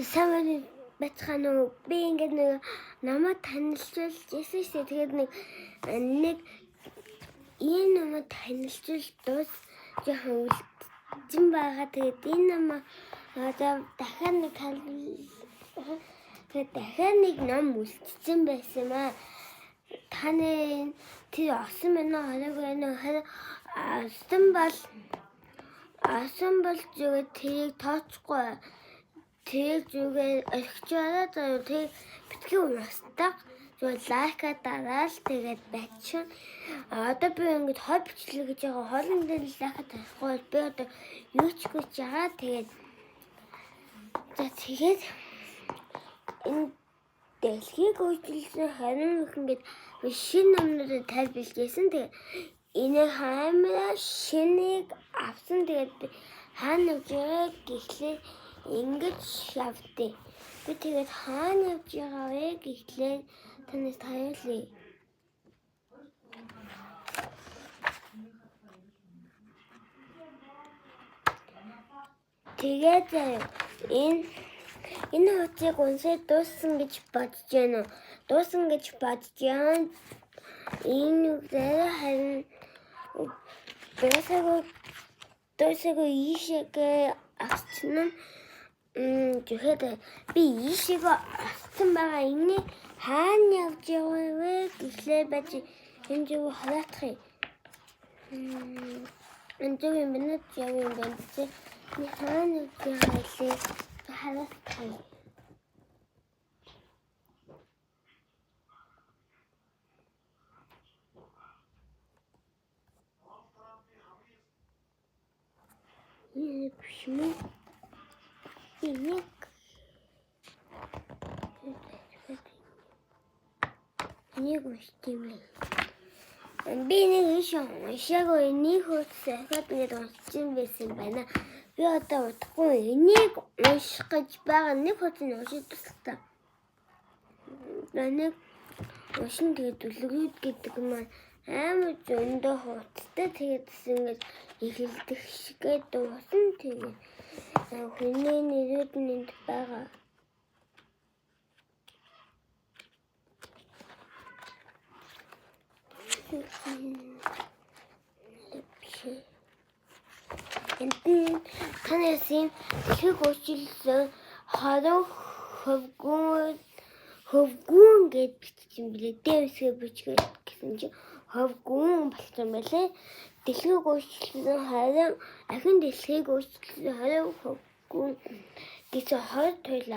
Сайн байцгаана уу? Би ингээд нэг намайг танилцуулж ирсэн шүү дээ. Тэгээд нэг нэг энэ намайг танилцуулж дуус жоохон үлдсэн байгаа. Тэгээд энэ намайг одоо дахиад нэг тэгээд дахиад нэг ном үлдсэн байсан юм аа. Таны тэр осон байна уу? Хараагүй байна уу? Харин осон бол зүгээр тэрийг тооцохгүй. Тэр зүгээр орхичаараа заяа тэр битгий унстаг зүгээр лайка дараал тэгээд байчин. Одоо би ингэж хой бичлэг гэж байгаа хоолн дээр лайка дарахгүй бол би одоо юу ч гэж байгаа. Тэгээд за тэгээд энэ дэлхийг өөрчилсөн 20 хүн гээд би шинэ номнуудад тайлбарлаж байсан. Тэгээд энэ хамаа шинийг авсан. Тэгээд би хаана явж байгаа гэхлээр ингэж явдیں۔ Би тэгээд хаана явж байгаа вэ гэхлээр танаас тариулъя. Тэгээд заяа энэ хуудсыг уншаад дууссан гэж бодож байна уу? Дууссан гэж бодож байна. Энэ үг зарай харин дуусаагүй ийшээгээ авчихна нь тэгэхэд би ийшээгээ авсан байгаа. Энийг хаана явж байгаа вэ гэхлээр байж энэ зөв хараатах юм. Энэ зөв юм байна яв юм байна чи. Би хаана явж байгаа вэ? Хараатах юм. Энэ биш юм уу? Энийг уншдаг юм байна. Би нэг иш уншаагүй энийг хуудас ахаад ингээд уншиж байсан байна. Би одоо удахгүй энийг унших гэж байгаа нэг хуудас нь уншиж тусалта. Нэг уншин тэгээд үлгүүд гэдэг маань амар зөндөө хуудастай тэгээд ингээд эхэлдэг шигээ дуусна тэгээд хүний нэрүүд нь энд байгаа. Энд нь танаас юм дэлхийг өөрчилсөн 20 хөвгүүн гэж бичсэн билээ. Д үсгээ бичгээд гэсэн чинь хөвгүүн болсон байлээ. Дэлхийг өөрчилсөн 20 ахин дэлхийг өөрчилсөн 20 хөвгүүн гэсэн 20 туйл